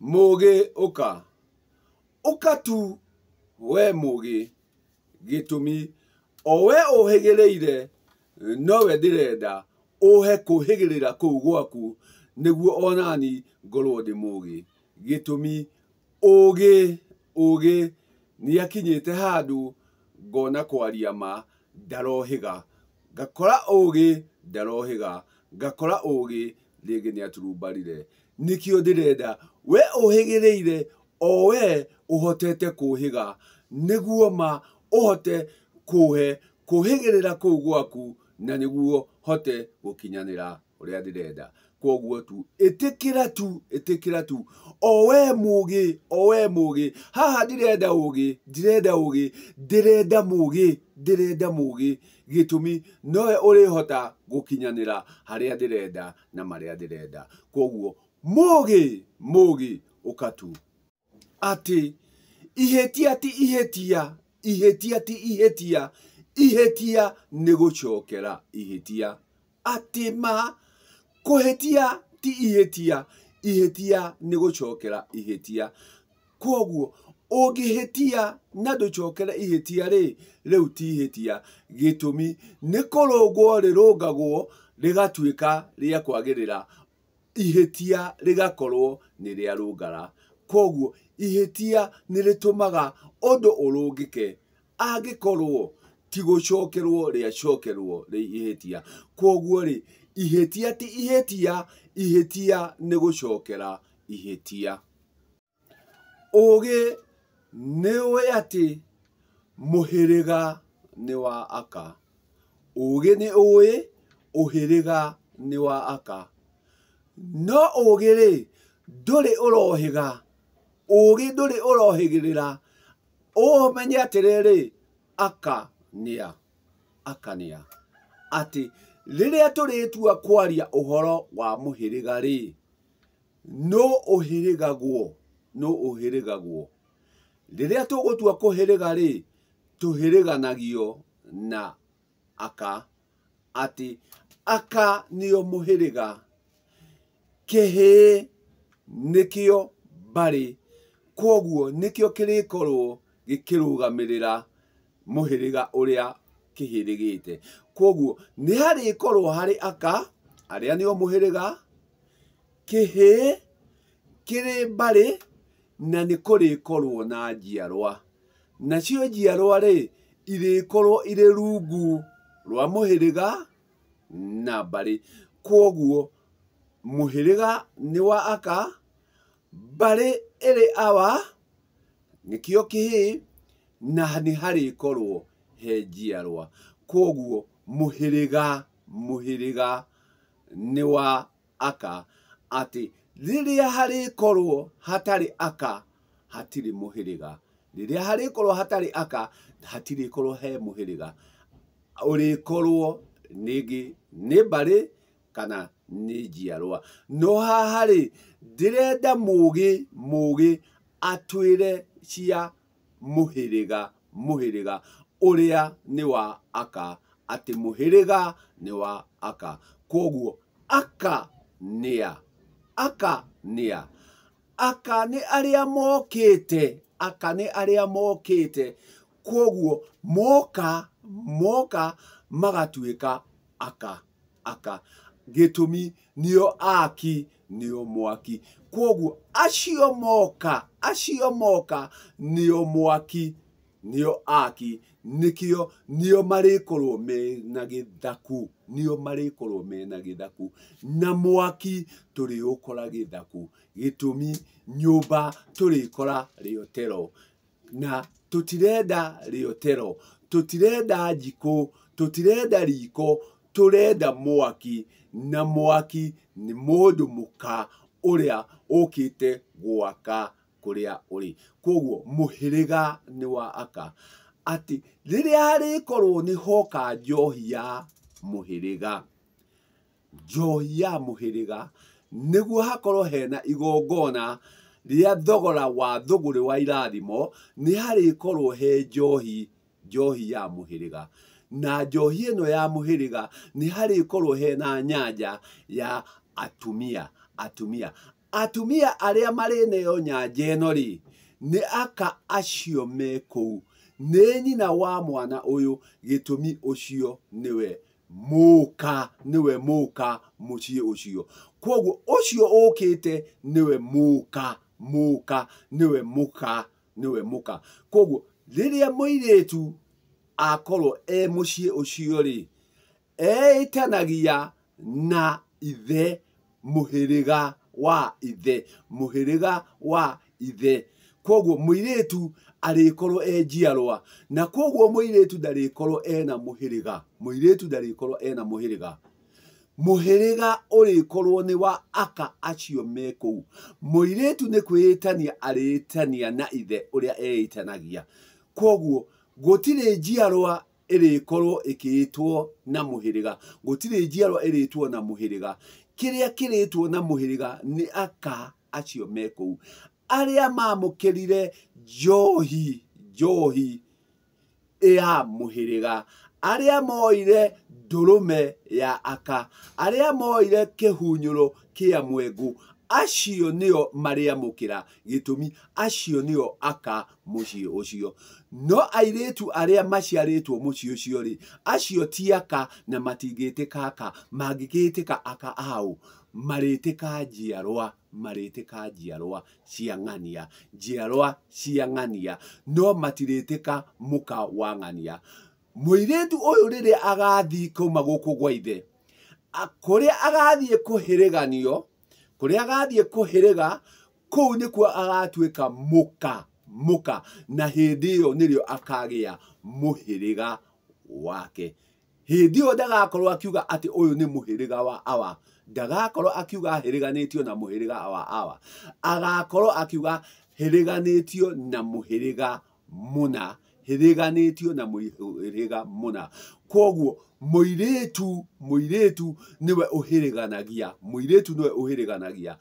Mũũgĩ ũka, ũka tu we mũũgĩ, gĩtũmi o we ũhĩgĩrĩire nowe ndĩrenda ũhe kũhĩgĩrĩra kũu gwaku nĩguo onani ngorwo ndĩ mũũgĩ. Gĩtũmi ũũgĩ ũũgĩ nĩakinyĩte handũ ngona kwaria ma ndarohĩga, ngakora ũũgĩ ndarohĩga, ngakora ũũgĩ rĩngĩ nĩaturumbarire. Nĩkĩo ndĩrenda we ũhĩgĩrĩire o we ũhotete kũhĩga nĩguo ma ũhote kũhe kũhĩgĩrĩra kũu gwaku na nĩguo hote gũkinyanĩra ũrĩa ndĩrenda. Koguo tu ĩtĩkĩra tu, ĩtĩkĩra tu o we mũũgĩ, o we mũũgĩ. Haha ndirenda ũũgĩ, ndirenda ũũgĩ, ndĩrenda mũũgĩ, ndĩrenda mũũgĩ. Gĩtũmi nowe ũrĩhota gũkinyanĩra harĩa ndĩrenda na marĩa ndĩrenda. Koguo mũũgĩ, mũũgĩ ũka tu. Atĩ ihĩtia ti ihĩtia, ihĩtia ti ihĩtia, ihĩtia nĩ gũcokera ihĩtia. Atĩ ma kũhĩtia ti ihĩtia, ihĩtia nĩ gũcokera ihĩtia. Koguo ũngĩhĩtia na ndũcokere ihĩtia rĩ, rĩu ti ihĩtia. Gĩtũmi nĩ kũrũngwo rĩrũngagwo rĩgatuĩka rĩa kwagĩrĩra, ihĩtia rĩgakorwo nĩ rĩarũngara. Koguo ihĩtia nĩ rĩtũmaga ũndũ ũrũngĩke angĩkorwo ti gũcokerwo rĩacokerwo rĩ ihĩtia. Koguo rĩ, ihĩtia ti ihĩtia, ihĩtia nĩ gũcokera ihĩtia. Ũũgĩ nĩ ũĩ atĩ mũhĩrĩga nĩ wa aka. Ũũgĩ nĩ ũĩ ũhĩrĩga nĩ wa aka. No ũũgĩ rĩ, ndũrĩ ũrohĩga, ũũgĩ ndũrĩ ũrohĩgĩrĩra, ũmenye atĩrĩrĩ, aka nĩa, aka nĩa. Atĩ rĩrĩa tũrĩtua kwaria ũhoro wa mũhĩrĩga rĩ, nũ ũhĩrĩgagwo, nũ ũhĩrĩgagwo. Rĩrĩa tũgũtua kũhĩrĩga rĩ, tũhĩrĩganagio na aka. Atĩ aka nĩo mũhĩrĩga, kĩhĩĩ nĩkĩo mbarĩ, koguo nĩkĩo kĩrĩkorwo gĩkĩrũgamĩrĩra mũhĩrĩga ũrĩa kĩhĩrĩgĩte. Koguo nĩ harĩkorwo harĩ aka arĩa nĩo mũhĩrĩga, kĩhĩĩ kĩrĩ mbarĩ, na nĩ kũrĩkorwo na njiarwa. Nacio njiarwa rĩ, irĩkorwo irĩ rungu rwa mũhĩrĩga na mbarĩ. Koguo mũhĩrĩga nĩ wa aka, mbarĩ ĩrĩ awa, nĩkĩo kĩhĩĩ, na nĩ harĩkorwo he njiarwa. Koguo mũhĩrĩga, mũhĩrĩga nĩ wa aka. Atĩ rĩrĩa harĩkorwo hatarĩ aka, hatirĩ mũhĩrĩga. Rĩrĩa harĩkorwo hatarĩ aka, hatirĩkorwo he mũhĩrĩga. Ũrĩkorwo ningĩ nĩ mbarĩ kana nĩ njiarwa. No haha rĩ, ndĩrenda mũũgĩ, mũũgĩ atwĩre cia mũhĩrĩga, mũhĩrĩga ũrĩa nĩ wa aka, atĩ mũhĩrĩga nĩ wa aka. Koguo aka nĩa, aka nĩa. Aka nĩ arĩa mokĩte, aka nĩ arĩa mokĩte. Koguo moka, moka magatuĩka aka, aka. Gĩtũmi nĩo aki, nĩo mwaki. Koguo acio moka, acio moka nĩo mwaki, nĩo aki, nĩkĩo nĩo marĩkorwo mena gĩthaku, nĩo marĩkorwo mena gĩthaku. Na mwaki tũrĩũkora gĩthaku. Gĩtũmi nyũmba tũrĩkora rĩotero. Na tũtirenda rĩotero, tũtirenda njikũ, tũtirenda riko, tũrenda mwaki. Na mwaki nĩ mũndũ mũka ũrĩa ũkĩte gwaka kũrĩa ũrĩ. Koguo mũhĩrĩga nĩ wa aka. Atĩ rĩrĩa harĩkorwo nĩ hoka njohi ya mũhĩrĩga, njohi ya mũhĩrĩga, nĩguo hakorwo hena igongona rĩa thogora wa thũgũrĩ wa irathimo, nĩ harĩkorwo he njohi, njohi ya mũhĩrĩga. Na njohi ĩno ya mũhĩrĩga nĩ harĩkorwo hena nyanja ya atumia, atumia. Atumia arĩa marĩneo nyanja ĩno rĩ, nĩ aka acio me kũu, nĩ nyina wa mwana ũyũ, gĩtũmi ũcio nĩwe mũka, nĩwe mũka mũciĩ ũcio. Kwoguo ũcio ũkĩte nĩwe mũka, mũka nĩwe mũka, nĩwe mũka. Kwoguo rĩrĩa mũirĩtu akorwo e mũciĩ ũcio rĩ, eĩtanagia na ithe, mũhĩrĩga wa ithe, mũhĩrĩga wa ithe. Kwoguo mũirĩtu arĩkorwo e njiarwa, na kwoguo mũirĩtu ndarĩkorwo ena mũhĩrĩga, mũirĩtu ndarĩkorwo ena mũhĩrĩga. Mũhĩrĩga ũrĩkorwo nĩ wa aka acio me kũu. Mũirĩtu nĩ kwĩĩtania arĩĩtania na ithe ũrĩa eĩtanagia. Kwoguo gũtirĩ njiarwa ĩrĩkorwo ĩkĩĩtwo na mũhĩrĩga, gũtirĩ njiarwa ĩrĩtwo na mũhĩrĩga. Kĩrĩa kĩrĩtwo na mũhĩrĩga nĩ aka acio me kũu, arĩa mamũkĩrire njohi, njohi ya mũhĩrĩga, arĩa moire ndũrũme ya aka, arĩa moire kĩhunyũro kĩa mwengũ, acio nĩo marĩamũkĩra. Gĩtũmi acio nĩo aka mũciĩ ũcio. No airĩtu arĩa maciarĩtwo mũciĩ ũcio rĩ, acio ti aka na matingĩtĩka aka. Mangĩgĩtĩka aka ao, marĩtĩka njiarwa, marĩtĩka njiarwa cia ng'ania, njiarwa cia ng'ania, no matirĩtĩka mũka wa ng'ania. Mũirĩtu ũyũ rĩrĩa agathiĩ kuma gũkũ gwa ithe, kũrĩa agathiĩ kũhĩrĩganio, kũrĩa agathiĩ kũhĩrĩga, kũu nĩkuo agatuĩka mũka, mũka, na hĩndĩ ĩyo nĩrĩo akagĩa mũhĩrĩga wake. Hĩndĩ ĩyo ndagakorwo akiuga atĩ ũyũ nĩ mũhĩrĩga wa awa, ndagakorwo akiuga hĩrĩganĩtio na mũhĩrĩga wa awa, agakorwo akiuga hĩrĩganĩtio na mũhĩrĩga mũna, hĩrĩganĩtio na mũhĩrĩga mũna. Kwoguo mũirĩtu, mũirĩtu nĩwe ũhĩrĩganagia, mũirĩtu nĩwe ũhĩrĩganagia.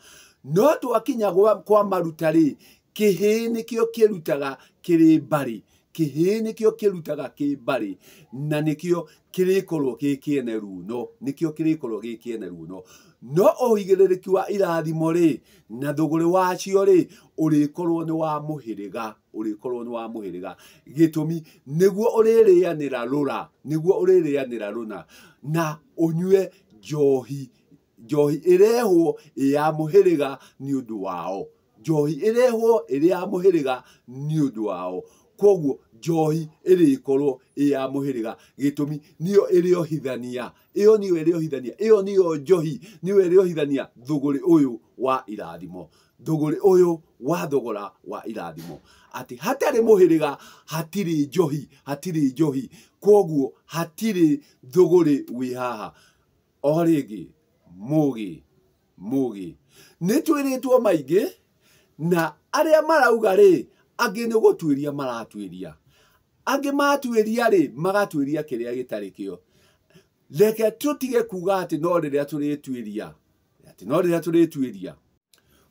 No twakinya kwa maruta rĩ, kĩhĩĩ nĩkĩo kĩrutaga kĩrĩ mbarĩ, kĩhĩĩ nĩkĩo kĩrutaga kĩ mbarĩ, na nĩkĩo kĩrĩkorwo gĩ kĩene runo, nĩkĩo kĩrĩkorwo gĩ kĩene runo. No ũigĩrĩrĩki wa irathimo rĩ, na thũgũrĩ wacio rĩ, ũrĩkorwo nĩ wa mũhĩrĩga, ũrĩkorwo nĩ wa mũhĩrĩga. Gĩtũmi nĩguo ũrĩrĩanĩra rũra, nĩguo ũrĩrĩanĩra rũna, na ũnyue njohi, njohi ĩrehwo ya mũhĩrĩga nĩ ũndũ wao, njohi ĩrehwo ĩrĩ ya mũhĩrĩga nĩ ũndũ wao. Kwoguo njohi ĩrĩkorwo ĩ ya mũhĩrĩga, gĩtũmi nĩyo ĩrĩohithania, ĩyo nĩyo ĩrĩohithania, ĩyo nĩyo njohi, nĩyo ĩrĩohithania thũgũrĩ ũyũ wa irathimo, thũgũrĩ ũyũ wa thogora wa irathimo. Atĩ hatarĩ mũhĩrĩga hatirĩ njohi, hatirĩ njohi. Kwoguo hatirĩ thũgũrĩ wĩ haha. O rĩngĩ mũgĩ, mũgĩ nĩ twĩrĩtwo maingĩ, na arĩa marauga rĩ, angĩ nĩ gũtuĩria maratuĩria, angĩ matuĩria rĩ, magatuĩria kĩrĩa gĩtarĩ kĩo. Reke tũtige kuga atĩ no rĩrĩa tũrĩtuĩria, atĩ no rĩrĩa tũrĩtuĩria,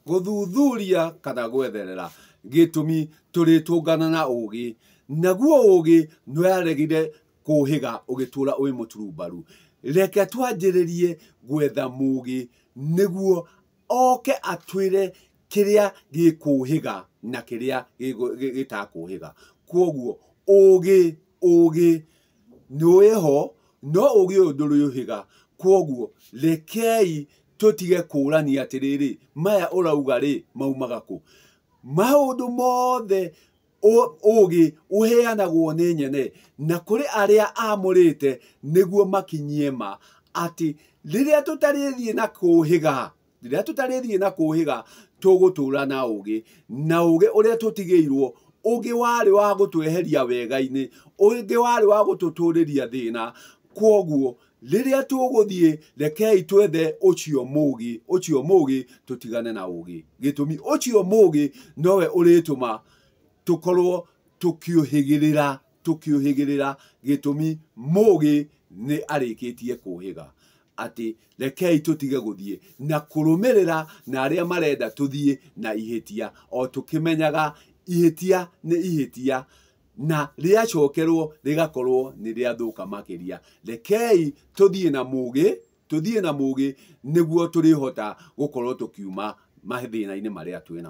gũthuthuria kana gwetherera. Gĩtũmi tũrĩtũngana na ũgĩ, naguo ũgĩ nĩwaregire kũhĩga ũgĩtũra wĩ mũturumbaru. Reke twanjĩrĩrie gwetha mũgĩ nĩguo oke atwĩre kĩrĩa gĩkũhĩga na kĩrĩa gĩtakũhĩga. Kwoguo ũgĩ, ũgĩ nĩ wĩho, no ũgĩ ũyũ ndũrĩũhĩga. Kwoguo rekei tũtige kũrania atĩrĩrĩ, maya ũrauga rĩ maumaga kũ? Maũndũ mothe ũgĩ ũheanagwo nĩ nyene, na kũrĩ arĩa amũrĩte nĩguo makinyie ma atĩ rĩrĩa tũtarĩthiĩ na kũhĩga, rĩrĩa tũtarĩthiĩ na kũhĩga, tũgũtũra na ũgĩ, na ũgĩ ũrĩa tũtigĩirwo, ũgĩ warĩ wa gũtweheria wega-inĩ, ũgĩ warĩ wa gũtũtũrĩria thĩna. Kwoguo rĩrĩa tũgũthiĩ, rekei twethe ũcio mũgĩ, ũcio mũgĩ tũtigane na ũgĩ. Gĩtũmi ũcio mũgĩ nowe ũrĩtũma tũkorwo tũkĩũhĩgĩrĩra, tũkĩũhĩgĩrĩra. Gĩtũmi mũgĩ nĩ arĩkĩtie kũhĩga. Atĩ rekei tũtige gũthiĩ na kũrũmĩrĩra na arĩa marenda tũthiĩ na ihĩtia, o tũkĩmenyaga ihĩtia nĩ ihĩtia, na rĩacokerwo rĩgakorwo nĩ rĩathũka makĩria. Rekei tũthiĩ na mũgĩ, tũthiĩ na mũgĩ nĩguo tũrĩhota gũkorwo tũkiuma mathĩna-inĩ marĩa twĩna.